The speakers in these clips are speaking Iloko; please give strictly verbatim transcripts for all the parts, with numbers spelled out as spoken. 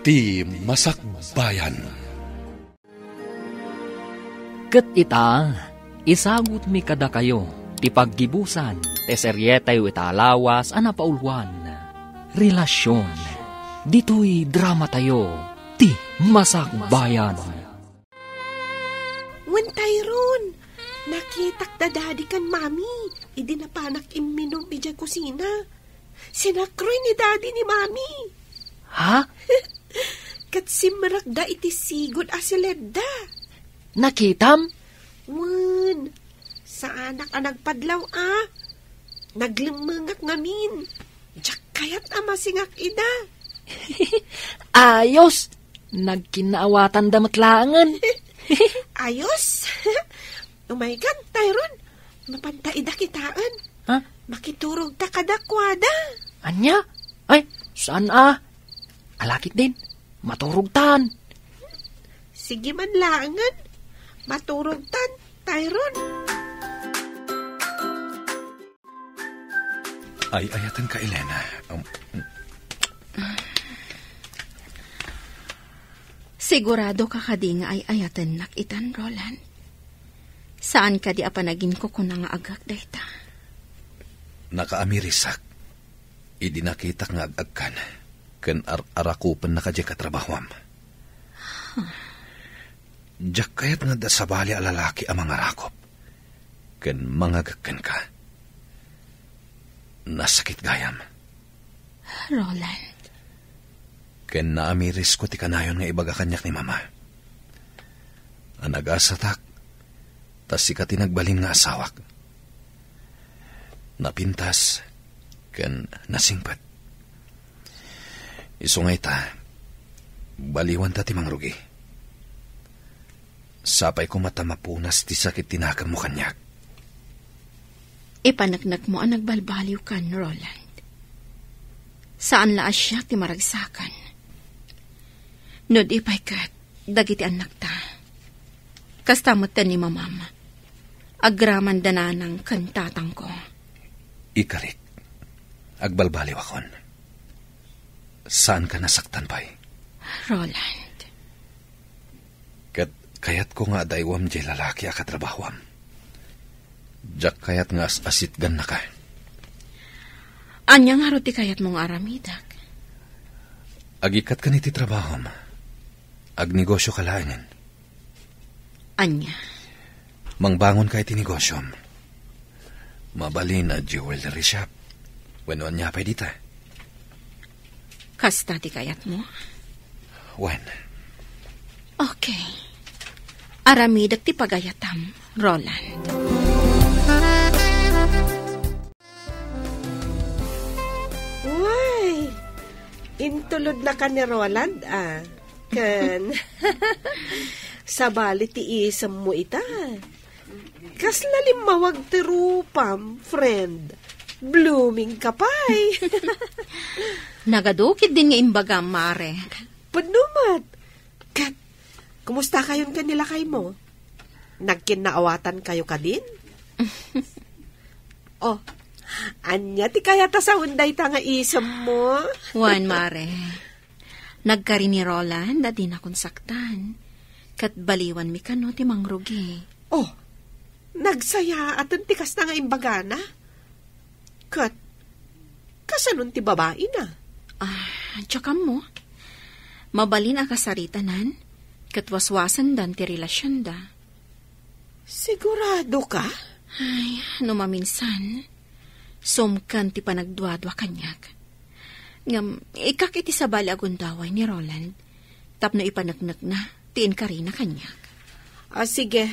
Ti Masakbayan. Ket ita, isagutmi kadakayo ti paggibusan ti serietayo ita a lawas a napauluan, Relasyon. Ditoy dramatayo, Ti Masakbayan. Wen, Tyrone, nakitak da Daddy ken Mami idi napanak imminum idiay kusina. Sinakroy ni Daddy ni Mami. Ha? Ket simrekda iti sigud a siledda. Nakitam? Wen, saanak a nagpadlaw a. Naglemmengak ngamin. Diak kayat a masingak ida. Ayos! Nagkinnaawatanda met laengen. Ayos! Oh my God, Tyrone! Mapanta ida kitaen. Ha? Makiturogta kadakuada. Ania? Ay, saan a? Ala ketdin, maturogtan. Sige man laengen, maturogtan, Tyrone. Ay-ayatenka, Elena. Um, Sigurado ka kadi nga ay-ayatennak itan, Roland? Saan kadi a panaginkukuna nga agak dayta? Nakaamirisak idi nakitak nga ag-agkan ken ar-, arakupennaka diay katrabahuam. Diak kayat nga adda sabali a lalaki a mangarakop ken mangagek kenka. Nasakit gayam. Roland. Ken naamirisko ti kanayon nga ibaga kaniak ni Mama a nagasatak, ta sika ti nagbalin nga asawak. Napintas ken nasingpet. Isu nga ita, baliwanta ti mangrugi. Sapay koma ta mapunas ti sakit ti nakemmo kaniak. Ipaneknekmo a nagbalbaliwkan, Roland. Saan la a siak ti maragsakan. No di pay ket dagiti annakta. Kasta metten ni mamam. Agramanda nanang ken tatangko. Ikarik, agbalbaliwakon. Saanka nasaktan pay? Roland. Ket kayatko nga adaywam diay lalaki a katrabahuam. Diak kayat nga as-asitgannaka. Ania ngarud ti kayatmo nga aramidek? Agikkat ken iti trabahom. Agnegosioka laengen. Ania? Mangbangonka iti negosiom. Mabalin a jewelry shop. Wenno ania pay dita? Kasta ti kayatmo? Wen. Okay. Aramidek ti pagayatam, Roland. Way, intulodnaka ni Roland, a. Ken, sabali ti isemmo ita. Kasla limmawag ti rupam, friend. Blooming ka pay. Nagadu ketdin nga imbagam, Mare. Pudno met. Ket, kumustakayon ken ni lakaymo? Nagkinnaawatankayo kadin? Oh, ania ti kayat a sawen dayta nga isemmo? Wen, Mare. Nagkari ni Roland a dinakon saktan. Ket baliwanmi kano ti mangrugi. Oh, nagsayaaten ti kasta nga imbagana? Ket, kasanon ti babaina? Ah, diak ammo. Mabalin a kasaritanan, ket waswasendan ti relasionda. Sigurado ka? Ay, no maminsan, sumken ti panagduadua kaniak. Ngem, ikkak iti sabali a gundaway ni Roland, tapno ipaneknekna ti inkarina kaniak. Ah, sige.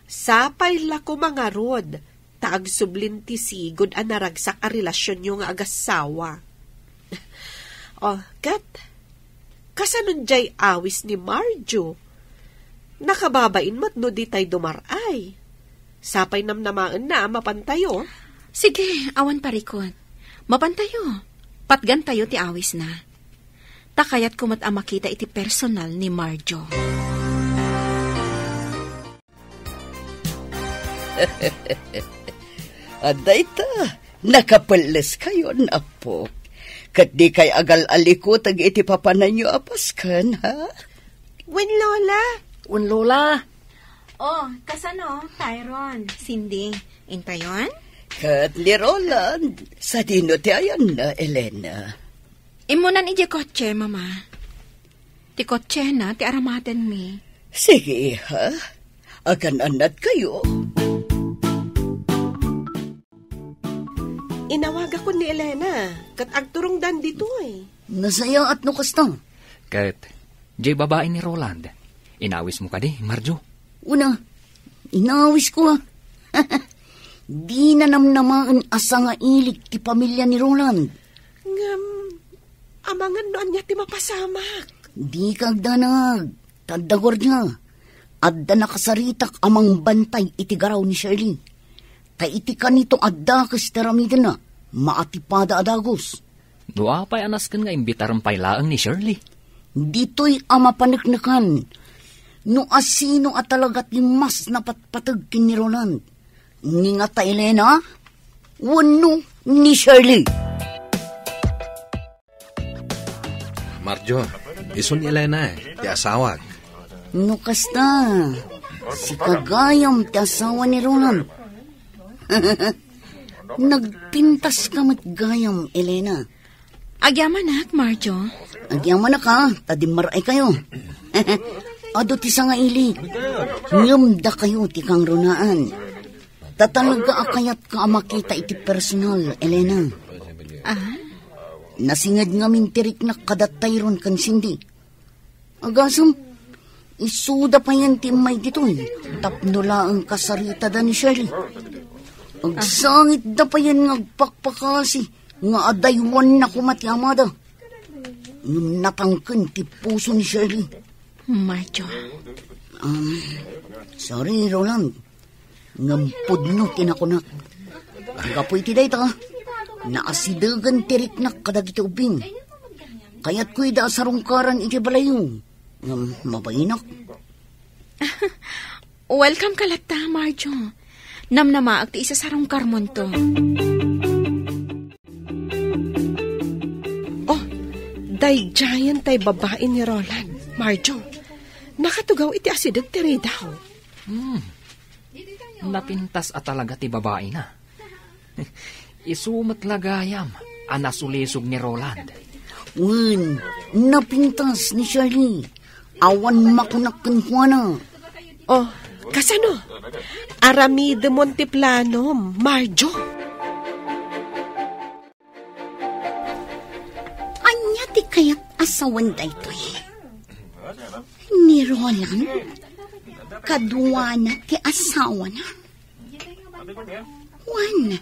Sapay la koma ngarud, ta agsublin ti sigud a naragsak a relasionyo nga agassawa. Oh, ket, kasanon diay awis ni Marjo? Nakababain met no ditay dumar-ay. Sapay namnamaenna a mapantayo. Sige, awan parikut. Mapantayo. Patgantayo ti awisna. Ta kayatko met a makita iti personal ni Marjo. Adda ita, nakapelleskayon, apok. Ket dikay agal-alikuteg iti papananyo a pasken, ha? Wen, Lola. Wen, Lola. Oh, kasano, Tyron, Cindy, intayon? Ket ni Roland, sadino ti ayanna, Elena? Immunan idiay kotse, Mama. Ti kotsena ti aramatenmi. Sige, iha. Agan-annadkayo. Inawagakon ni Elena, ket agturongdan ditoy. Nasayaat no kasta. Ket, jay babai ni Roland, inawismo kadi, Marjo? Una, inawisko, a. Dina namnamaen a sangailik ti pamilia ni Roland. Ngem, amangan no ania ti mapasamak. Dika agdanag, ta adda guardia. Adda nakasaritak a mangbantay iti garaw ni Shirley. Ta iti kanito a dakes ti aramidenna, maatipada a dagus. No apay a nasken nga imbitarem pay laeng ni Shirley? Ditoy a mapaneknekan no asino a talaga ti mas napatpateg ken ni Roland. Ni ngata, Elena, wenno ni Shirley? Marjo, isu ni Elena, ti asawak. No kasta, sika gayam ti asawa ni Roland. Nagpintaska met gayam, Elena. Agyamanak, Marjo. Agyamanak, a, ta dimmar-aykayo. Adu ti sangailik. Ngem dakayo ti kangrunaan. Ta talaga a kayatka a makita iti personal, Elena. Ah? Nasinged ngamin ti riknak kada Tyron ken Cindy. Agasem, isuda payen ti immay ditoy, tapno laeng kasaritada ni Shirley. Agsangitda payen nga agpakpakasi nga adaywanna koma ti amada. Ngem natangken ti puso ni Shirley. Marjo. Um, sorry, Roland. Ngem pudno ti nakunak. Gapu iti dayta, naasidegen ti riknak kadagiti ubbing. Kayatko ida a sarungkaran iti balayyo. Ngem mabainak. Welcome ka latta, Marjo. Namnamaak ti isasarungkarmonto. Oh, daydiayen tay babai ni Roland, Marjo. Nakatugaw iti asideg ti ridaw. Hmm. Napintas a talaga ti babaina. Isu met la gayam a nasulisog ni Roland. Wen, napintas ni Shirley. Awan makunak kenkuana. Oh, kasano? Aramidemon ti planom, Marjo. Ania ti kayat a sawen daytoy? Ni Roland, kaduana ti asawana. Wen,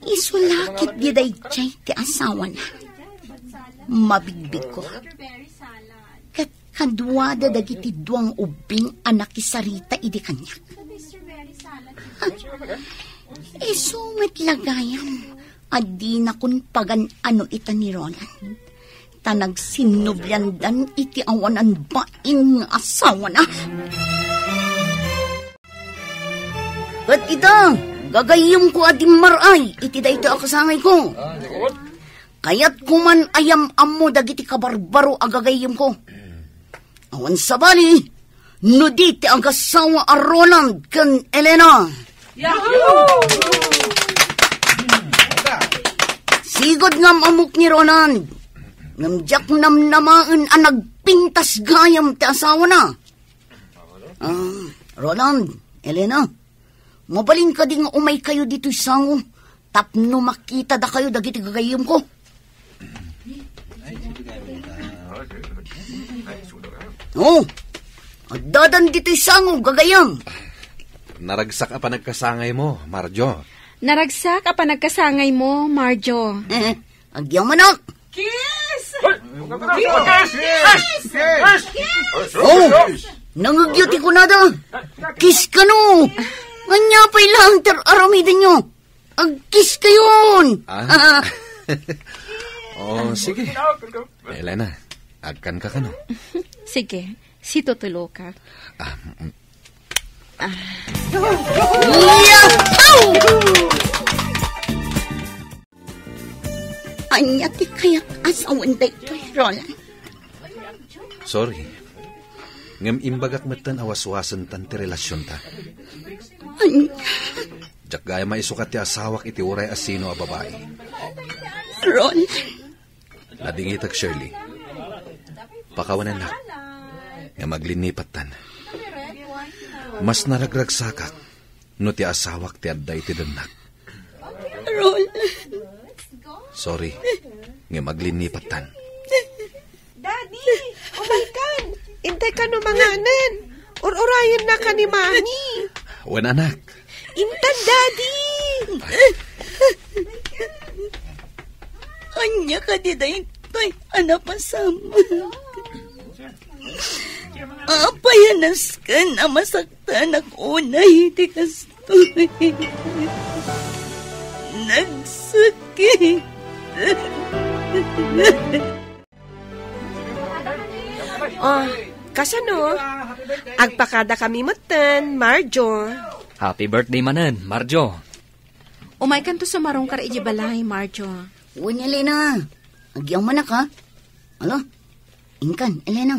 isu la ketdi daydiay ti asawana. Mabigbigko. Ket kaduada dagiti dua nga ubbing a nakisarita idi kaniak. Isu met la gayam a dinakon pagan-ano ita ni Roland, ta nagsinnubliandan iti awanan bain nga asawana. Ket ita, gagayyemko a dimmaray iti dayta a kasangayko. Kayatko man a yam-ammo dagiti kabarbaro a gagayyemko. Awan sabali, no di ti agasawa a Roland ken Elena. Yahoo! Sigud nga am-ammok ni Roland, ngem diak namnamaen a nagpintas gayam ti asawana. Ah, Roland, Elena, mabalin kadi nga umaykayo ditoy sango tapno makitadakayo dagiti gagayyemko? Oh, addadan ditoy sango, gagayyem. Naragsak a panagkasangaymo, Marjo. Naragsak a panagkasangaymo, Marjo. Agyamanak! Kiss! Kiss! Kiss! Oh, nangegyo ti kunada. Kiss kano. Ania pay laeng ti ar-aramidenyo? Agkiss kayon. Ah? Oh, sige. Elena, agkanka kano? Sige, situtuloka. Ah, mm. Ah. Yahoo! Ania ti kayat a sawen daytoy, Roland? Sorry. Ngem imbagak metten a waswasentan ti relasionta. Ania? Diak gayam a isukat ti asawak iti uray a sino a babai. Roland. Nadingitek, Shirley. Pakawanennak. Ngem aglinnipattan. Mas naragragsakak no ti asawak ti adda iti dennak. Roland. Sorry. Ngem aglinnipattan. Daddy, umaykan. Intay kano manganen. Ur-urayenna ka ni Mami. Wen, anak. Intan, Daddy. Ania kadi daytoy a napasamak? Apay a nasken a masaktanak unay iti kastoy? Nagsakit. Oh, kasano? Agpakada kami metten, Marjo. Happy birthday manen, Marjo. Umaykanto sumarungkar iti balay, Marjo. Wen, Elena. Agyamanak, ha? Ala, inkan, Elena.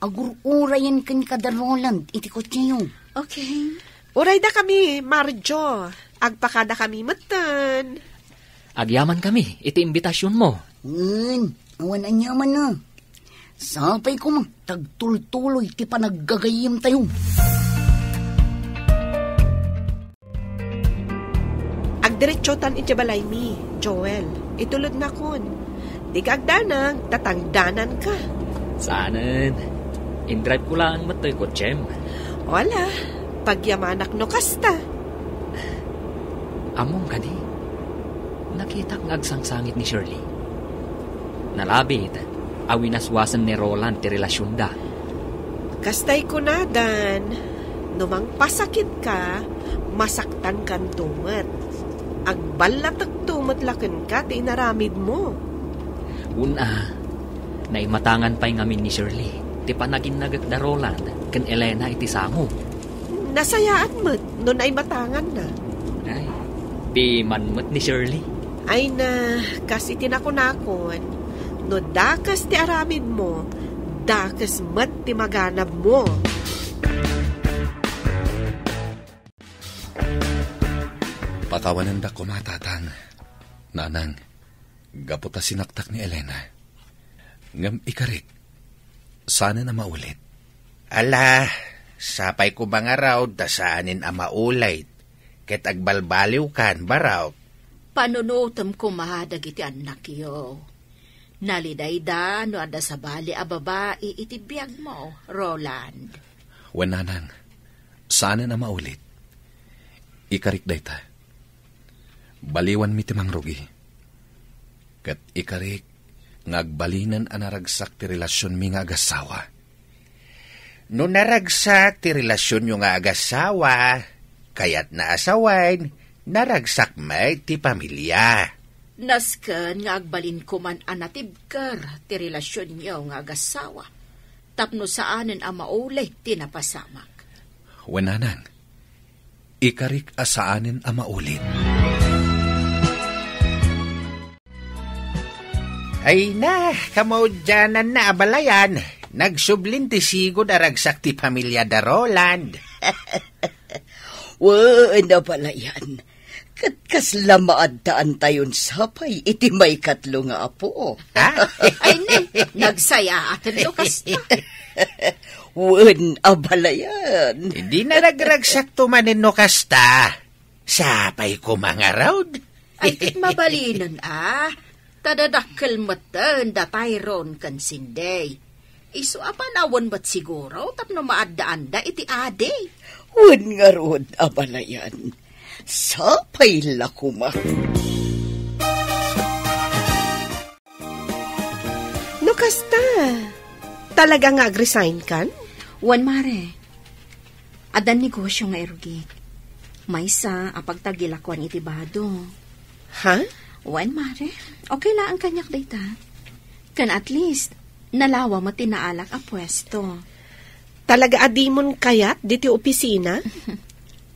Agur-urayen kenka da Roland iti kotseyo. Okay. Urayda kami, Marjo. Agpakada kami metten. Agyaman kami iti imbitasionmo. Wen, awan aniamanna. Sapay koma ta agtultuloy ti panaggagayyemtayo. Agdiretsotan iti balaymi, Joel. Itulodnakon. Dika agdanag, ta tangdananka. Saanen. Indrive ko laeng met toy kotsem. Wala. Pagyamanak no kasta. Ammom kadi, nakitak nga agsangsangit ni Shirley. Nalabit a winaswasen ni Roland ti relasionda. Kastay kunadan, no mangpasakitka, masaktankanto met. Agballatekto met la kenka ti inaramidmo. Una, naimatangan pay ngamin ni Shirley ti panaginnagek da Roland ken Elena iti sango. Nasayaat met no naimatanganna. Ay, piman met ni Shirley. Ay na, kas iti nakunakon, no dakes ti aramidmo, dakes met ti maganabmo. Pakawanendak koma, Tatang, Nanang, gapu ta sinaktak ni Elena. Ngem ikarik, saanen a maulit. Ala, sapay koma ngarud ta saanen a maulit, ket agbalbaliwkan, barok. Panunotem koma dagiti annakyo. Nalidayda no adda sabali a babai iti biagmo, Roland. Wen, Nanang, saanen a maulit. Ikarik dayta. Baliwanmi ti mangrugi. Ket ikarik nga agbalinen a naragsak ti relasionmi nga agassawa. No naragsak ti relasionyo nga agassawa, kayatna a sawen, naragsak met ti pamilia. Nasken nga agbalin koman a natibker ti relasionyo nga agassawa, tapno saanen a maulit ti napasamak. Wen, Nanang, ikarik a saanen a maulit. Ay na, kamaudiananna a balayan, nagsublin ti sigud a ragsak ti pamilia da Roland. Wen, a balayan, ket kasla maaddaantayon sapay iti maikatlo nga apo. Ha? Ay, nay, nagsayaaten no kasta. Wen, a balayan. Di na nagragsakto manen no kasta. Sapay koma ngarud. Ay, ket mabalinen a. Ta dadakkel metten da Tyrone ken Cindy. Isu a panawen met siguro tapno maaddaanda iti adi. Wen ngarud, a balayan. Sapay la koma. No kasta, talaga nga agresign kan? Wen, mare. Addan negosyo nga irugik. Maysa a pagtagilakuan iti bado. Ha? Wen, mare. Okay laeng kaniak dayta. Ken at least, nalawa met ti naalak a puesto. Talaga a dimon kayat diti opisina?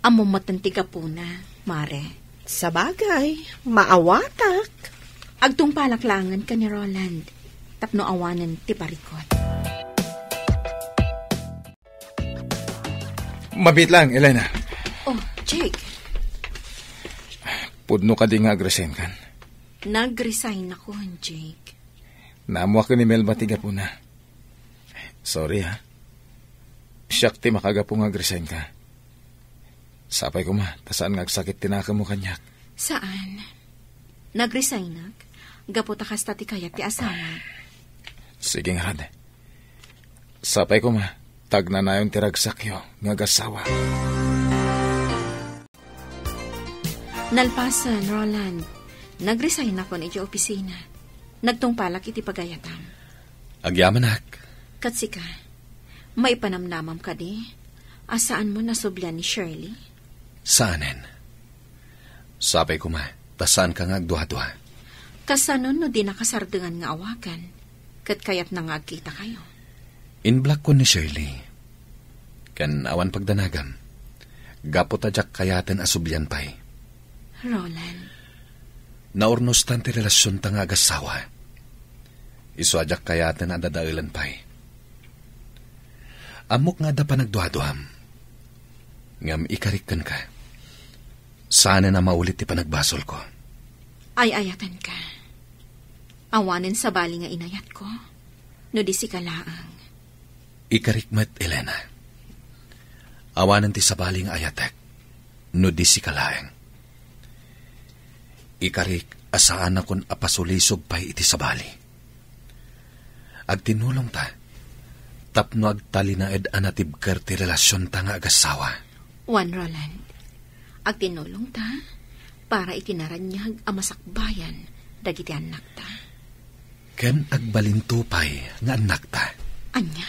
Ammom metten ti gapuna, mare. Sabagay, maawatak. Agtungpalak laengen ken ni Roland tapno awanen ti parikut. Mabiit lang, Elena. Oh, Jake. Pudno kadi nga agresign kan? Nag-resign ako, Jake. Naammoak ni Melba ti gapuna. Sorry, ha. Siak ti makagapu nga agresign ka. Sapay koma, ta saan nga agsakit ti nakemmo kaniak. Saan? Nag-resignak gapu ta kasta ti kayat ti asawa. Sige ngarud. Sapay koma, ta agnanayon ti ragsakyo nga agassawa. Nalpasen, Roland. Nag-resign ako iti opisina. Nagtungpalak iti pagayatam. Agyamanak. Ket sika, maipanamnamam kadi a saanmo nasublian ni Shirley? Saanen. Sapay koma, ta saanka nga agduadua. Kasano no dinaka sardengan nga awagan, ket kayatna nga agkitakayo? Inblak-ko ni Shirley. Ken awan pagdanagam. Gapu ta diak kayaten a sublian pay. Roland. Naurnostan ti relasionta nga agassawa. Isu a diak kayaten a dadaelan pay. Ammok nga adda panagduaduam. Ngem ikarik kenka. Saanen a maulit ti panagbasolko. Ay-ayatenka. Awanen sabali nga inayatko, no di sika laeng. Ikarik met, Elena. Awanen ti sabali nga ayatek, no di sika laeng. Ikarik a saanakon a pasulisog pay iti sabali. Agtinnulongta, tapno agtalinaed a natibker ti relasionta nga agassawa. Wen, Roland, agtinnulongta para iti naraniag a masakbayan dagiti annakta. Ken agbalinto pay nga annakta. Ania?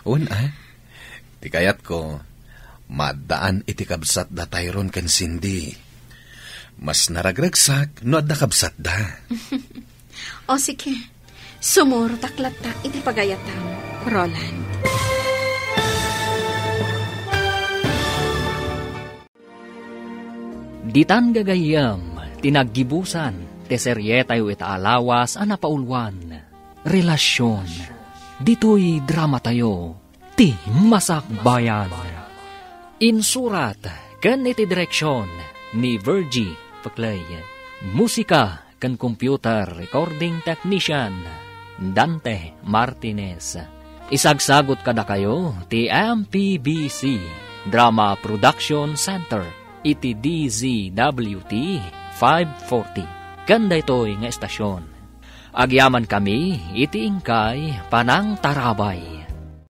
Wen, a. Ti kayatko, maaddaan iti kabsat da Tyrone ken Cindy. Mas naragragsak no adda kabsatda. O sige, sumurotak latta iti pagayatam, Roland. Ditan gagayyem ti naggibusan ti serietayo ita a lawas a napauluan, Relasion. Ditoy dramatayo, ti Masakbayan. Insurat ken iti direksion ni Virgie Peclay. Musika ken computer recording technician, Dante Martinez. Isagsagut kadakayo ti M P B C Drama Production Center iti D Z W T five forty ken daytoy nga estasion. Agyamankami iti inkay panangtarabay.